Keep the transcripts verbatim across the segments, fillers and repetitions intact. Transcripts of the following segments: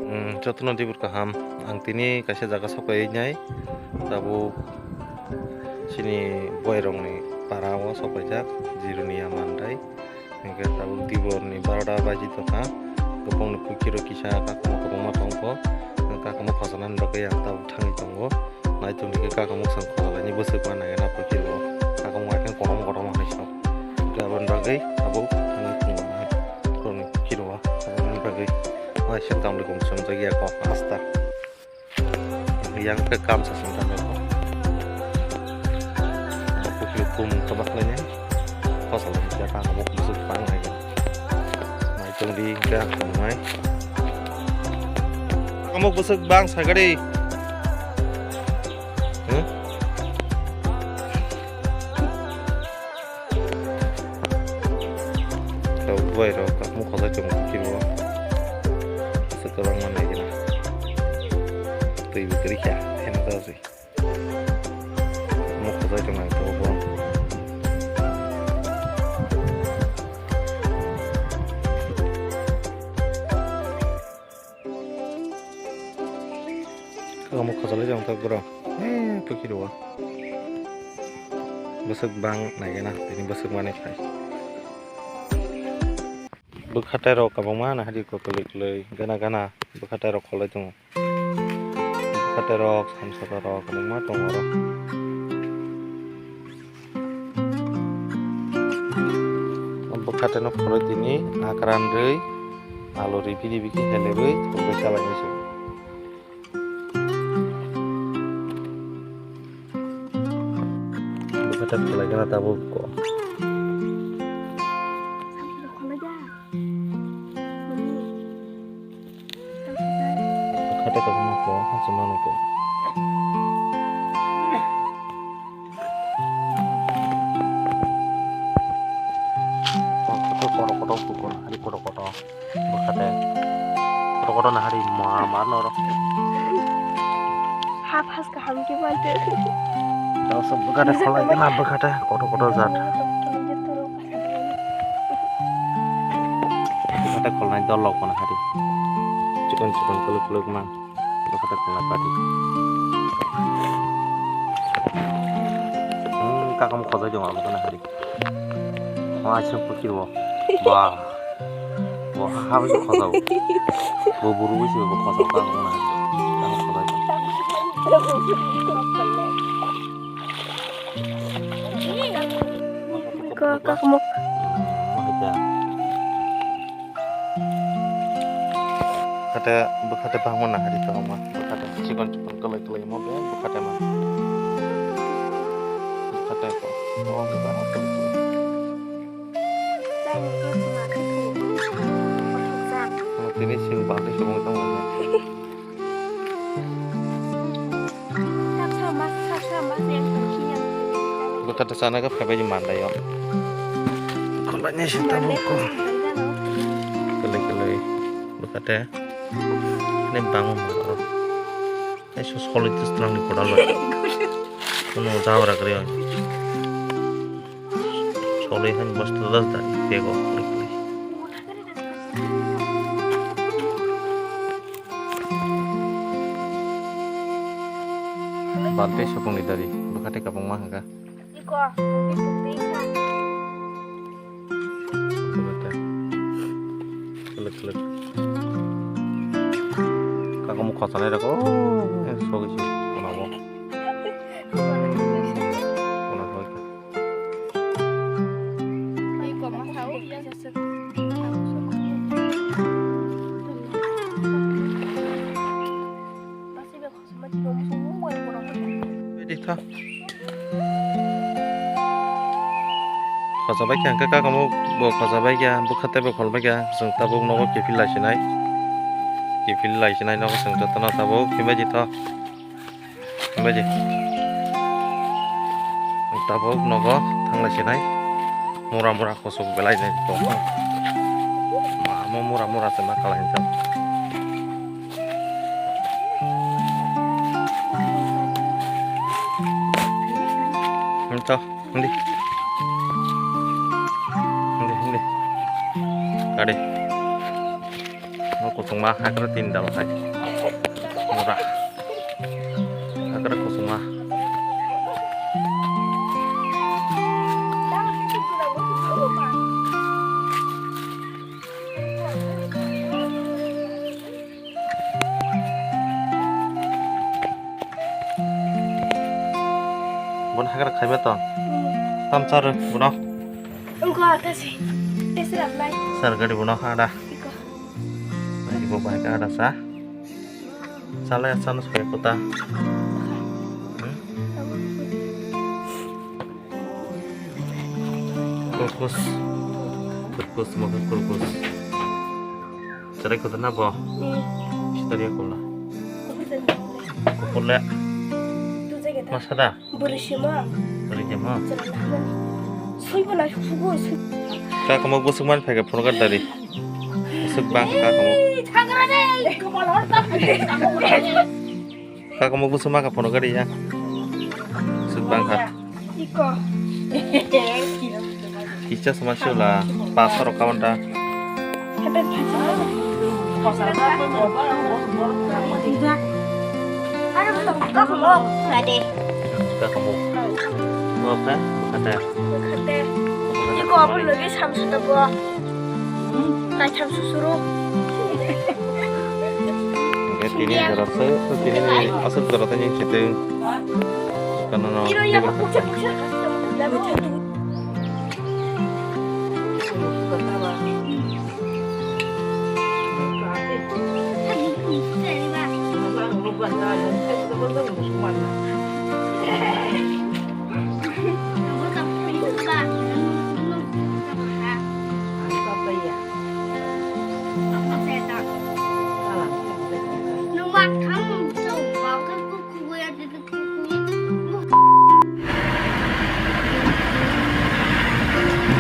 Hmm, jotono dibur kaham. Ang tini kaisa jaga sopai nai. Tabuk chini boyrokni para o sopaijak, Jironi Amandai. Hingke tabuk diborni baroda baji tongkha. Bopongni pukiro kisa kakamo kwbangma tongkho. Kakamo khojanani bagwi ang tabuk thangwi tongo. Naitok digi kakamo sang khojalaini bwswk ma nangya na pukiro. Kakamo akhe korom korom hinwi sa. Aboni bagwi tabuk thangwi tongo. Bopongni pukiro aboni bagwi. Waisa kamli kong sumjak ya kok asta. Yang ke kam sa sumjak ya kok. Pukiro kum tabak lainai. Khosal ya kakamo bwswk bang nai. Mai tong di ka tongnai. Kakamo bwswk bang sagari. Hmm? Tabuk bai rok kakmo khojai tongo kiro. Aswk kwbangma naigina. Twi bo kwrwi kha, pheno ta aswk. Kakmo khojai tongo tabuk bo. Kakamo khojai tongo tabuk bro. Eh, pukiro. Bwswk bang naigena, tini bwswk manwi phai. Bwkhatai rok kwbangma nahari kwlwi kwlwi gana gana bwkhatai rok kholai tongo. Bwkhatai rok, samsata rok kwbangma tongo oro. Bwkhatai no kholai tini akran rwi, alu rwi, bini bikhe helebwi, thokbai chalai se. Bwkhatai kholai gana tabuk ko. Bwkhatai tabuk no ko, hanse mano ko. Kotor kotor, hari kotor kotor. Bwkhatai. Kotor kotor nahari ma, ma noro. Hap has kaham ke bante. Tao sa bwkhatai kholai na bwkhatai kotor kotor jat. Bwkhatai kholai dol lok nahari. Chikon chikon kuluk kuluk ma. Bwkhatai kholai padi. Hmm, kakam khojai dong abo nahari. Ma chwng pukiro. Ba. Bo ha ha bai khojao. Bo buru bai se bo khojao ka bo na. Ka khojao. Ka ka mo. Mo ha ja. Bwkhatai bwkhatai bangma na hari tongma. Bwkhatai chikon chikon kwlai kwlai mo be bwkhatai ma. Bwkhatai ko. Mo bwkhatai kwlai kwlai. Tini sing bangwi subung tong wngkha. Bwkhatai sana khe phaibai mandaio. Khulani sing tabuk ko. Kwlai kwlai. Bwkhatai. Ini bangun. Eso solid terus terang di kodal bai. Kuno jawara kari. Solid han bos terus dari tego. Bante sepung di dari. Bwkhatai kapung mah enggak. Iko, putih-putih kan. Kelek, kelek. Kaka mukha sanai rako. Eh, sogi si. Kono bo. Kono bo. Iko masa uya sesek. Pasti be Bidi tha. Khojabai khe hwnkhe kaka mo bo khojabai khe, bwkha tei bo kholbai khe, chwng tabuk nogo kiphil lai sinai. Kiphil lai sinai nogo chwng jotono tabuk himbai di tha. Himbai di. Tabuk nogo thanglai sinai. Mura mura kosok belai nai tong. Ma mo mura mura se ma kalai jang. Hinto, hindi. Hindi, hindi. Kade. Mo Kuchungma hakra tin dal khai. Mura. Hakra kuchungma. Bon hakra khaima tong. Hmm. Tam char bono. Engko tasi. Tasi rambai. Sar gari bono hada. Iko. Iko bai ka hada sa. Sala ya sana suka kota. Hmm? Kurkus. Kurkus, maka kurkus. Cerai kota na bo? Hmm. Sitari ya kola. Apa tadi? Kopor le. Tu jaga ta. Masa da? Bwrwi sima. Bwrwi sima. Chwla thangmani. Swibo na sugo, swi- Kakamuk bwswk man phaikha phone card dari. Bwswk bang kakamuk. Ei, thangra de, ei, kopal hor ta. Kakamuk bwswk ma kha phone card ya. Bwswk bang kha. Iko. Kisa sama sula, pasar rok kawan ta. Kamu. Apa? Kata. Iko apa lagi samsu tabo? Kaisam susuru. Oke, tini jarak se, tini asal jarak tanya kita. Karena no.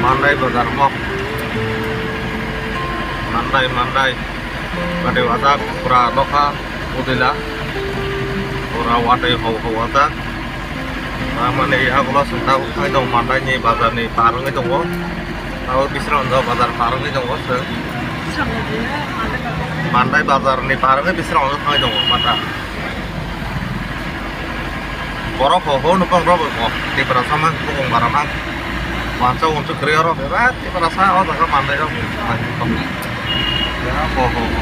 Mandai bazar mo. Mandai, Mandai. Watwi wajak pura nokha udila. Pura watwi hau hau wajak. Tamani yagulo chwng tabuk thai tongo Mandai ni bazar ni par wngwi tongo. Tabuk Bisramganj bazar par wngwi tongo chwng. Mandai bazar ni par wngwi Bisramganj thangwi tongo mata. Borok ho ho no kok rok bo Tiprasa mang bukung bara mang. Wansa wansu kwrwi oro bebak Tiprasa o jaga Mandai rok. Ya ho ho ho.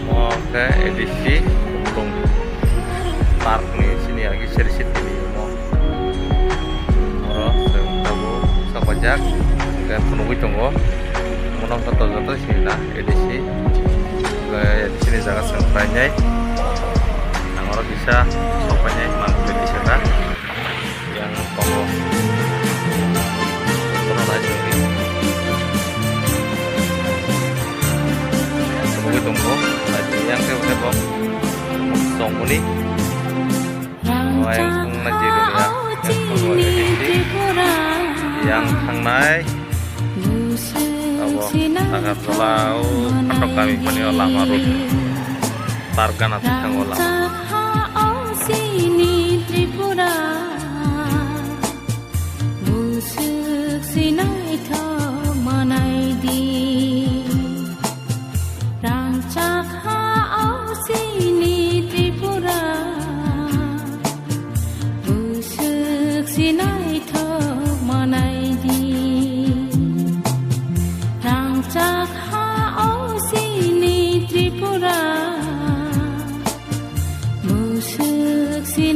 Omo khe A D C Khumulwng park ni sini agi seri seri ni omo. Oro chwng tabuk sok paijak, hwnkhe phunugwi tongo. Omo nokha to joto sini na A D C. Hwnkhe A D C ni jaga chwng painai. Ang oro kisa sok painai, mang twi kisa ta. Yang tongo. Bono nai tongdi. Yang tongwi tongo. Yang khe bo tongmani. Yang tongna jiri ya. Yang tongmani. Yang thangnai. Abo Agartala o Phatok kami mani o lama road. Park gana thang o lama. Buswk si naithok manai di, rangchak ha o chini Tripura. Buswk si naithok manai di, rangchak ha o chini Tripura. Buswk si